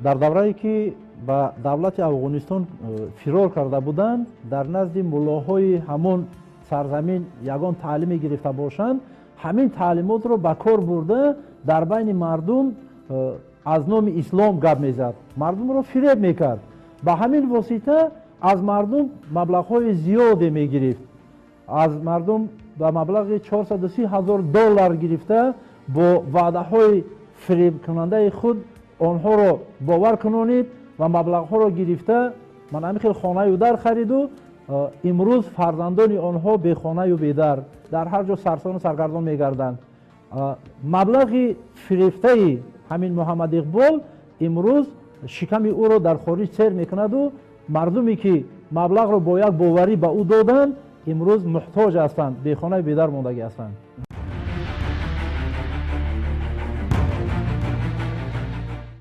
Дар даврае, ки ба давлати Афғонистон фирор карда буданд, дар назди муллоҳои ҳамон сарзамин ягон таълиме гирифта бошанд, ҳамин таълимотро ба кор бурда, дар байни мардум аз номи ислом гап мезад, мардумро фиреб мекард. Ба ҳамин восита аз мардум маблағҳои зиёде мегирифт. Аз мардум ба маблағи 430 ҳазор доллар гирифта, бо ваъдаҳои фиребкунандаи худ онҳоро бовар кунонид ва маблағҳоро гирифта, ман ҳамин хел хонаю дар хариду имрӯз фарзандони онҳо бехонаю бедар дар ҳар ҷо сарсону саргардон мегарданд. Маблағи фирефтаи ҳамин Муҳаммад Иқбол имрӯз шиками ӯро дар хориҷ сер мекунаду мардуме, ки маблағро бо як боварӣ ба ӯ доданд, имрӯз муҳтоҷ ҳастанд, бехонаю бедар мондагӣ ҳастанд.